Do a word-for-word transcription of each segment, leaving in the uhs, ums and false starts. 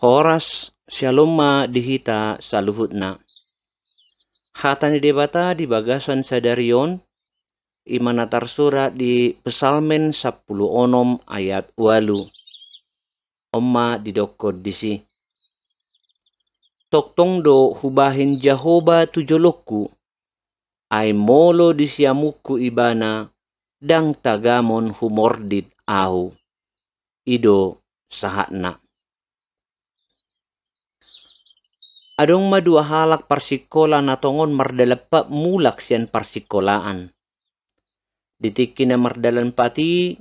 Horas, syalom ma di hita saluhutna. Hata ni Debata di bagasan sadari on, i ma na tarsurat di Psalmen sampulu onom ayat ualu. On ma didokkon disi: Tongtong do hubahen Jahowa tu jolongku, ai molo di siamunku Ibana, ndang tagamon humordit ahu. I do sahatna. Adong ma dua halak parsingkola na tongon mardalan pat mulak sian parsingkolaan. Di tingki na mardalan pat i,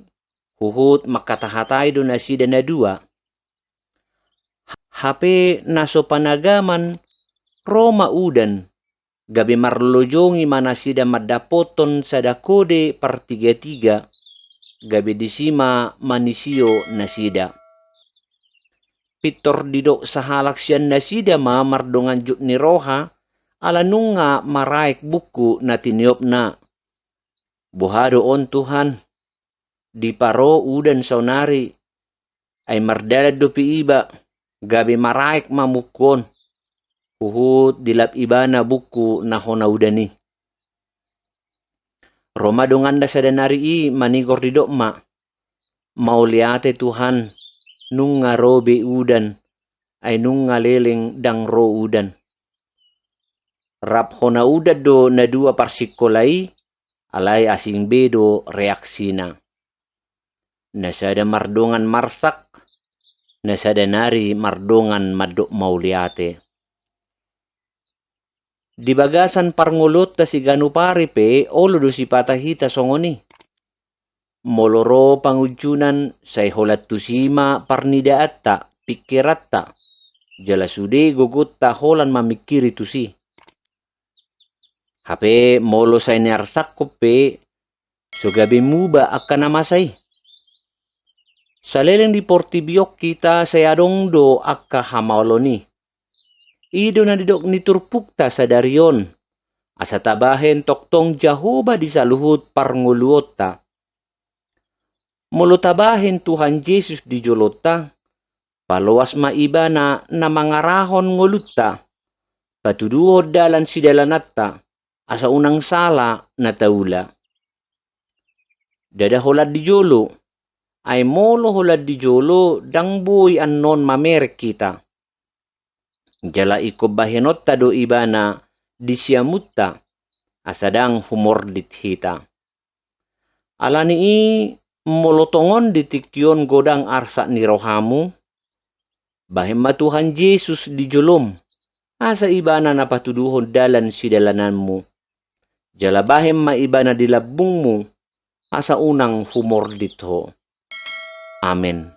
huhut mangkatahatai do nasida na dua. Hape na so panagaman, ro ma udan, gabe marlojongi ma nasida mandapothon sada kode partigatiga, gabe disi ma manisio nasida. Pintor didok sahalak sian nasida ma mardongan jut ni roha, ala nunga maraek buku na tiniopna: Boha do on, Tuhan? Diparo udan saonari, ai mardalan dope iba, gabe maraek ma buku on. Huhut dilap ibana buku na hona udan i. Ro ma donganna sada nari i manigor, didok ma: Mauliate Tuhan, nunga ro be udan, ai nunga leleng ndang ro udan. Rap hona udan do na dua parsingkola i, alai asing be do reaksina. Na sada mardongan marsak, na sada nari mardongan mandok mauliate. Di bagasan parngoluonta siganup ari pe olo do sipata hita songon i. Molo ro pangunjunan, sai holan tusi ma parnidaanta, pingkiranta, jala sude gogonta holan mamingkiri tusi. Hape molo sai niarsangkon pe, so gabe muba angka na masa i. Saleleng di portibi on hita sai adong do angka hamaolon i. I do na nidok ni turpukta sadari on, asa tabahen tongtong Jahowa di saluhut parngoluonta. Molo tabahen Tuhan Jesus di jolonta, paloas ma Ibana na mangarahon ngolunta, patuduhon dalan sidalananta, asa unang sala na taula. Ndada holan di jolo, ai molo holan di jolo ndang boi annon mamereng hita. Jala ingkon bahenonta do Ibana di siamunta, asa ndang humordit hita. Ala ni i, molo tongon di tingki on godang arsak ni rohamu, bahen ma Tuhan Jesus di jolom, asa Ibana na patuduhon dalan sidalananmu. Jala bahen ma Ibana di lambungmu, asa unang humordit ho. Amen.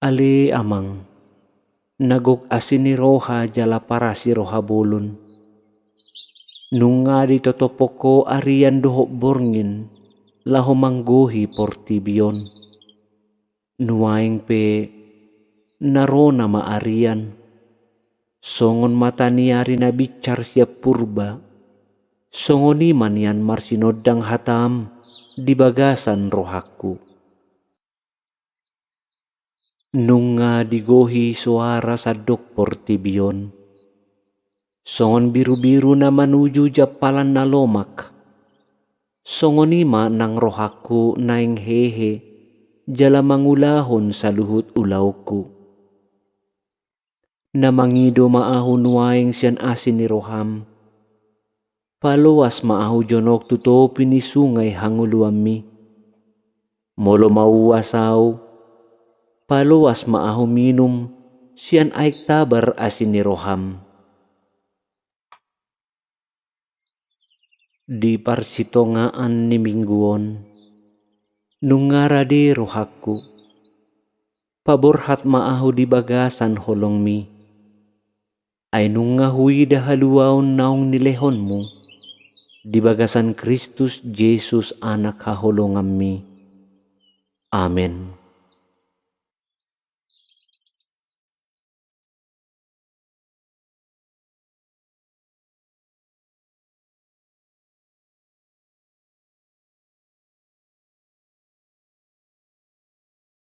Ale Amang, na gok asi ni roha jala parasi roha bolon. Nunga ditotophon Ho arian dohot borngin laho manggohi portibi on. Nuaeng pe na ro nama arian, songon mata ni ari na binsar sian purba, songon i ma nian marsinondang hataM di bagasan rohangku. Nunga digohi soara sandok portibi on, songon birubiru na manuju jampalan na lomak. Songon i ma nang rohangku naeng hehe jala mangulahon saluhut ulaonku. Na mangido ma ahu nuaeng sian asi ni rohaM. Paloas ma ahu jonok tu topi ni sungai hangoluanMi. Molo mauas ahu, paloas ma ahu minum sian aek tabar asi ni rohaM. Di parsitongaan ni minggu on, nunga rade rohangku. Paborhat ma ahu di bagasan holongMi. Ai nunga huida haluaon naung nilehonMu di bagasan Kristus Jesus Anak haholonganMi. Amen.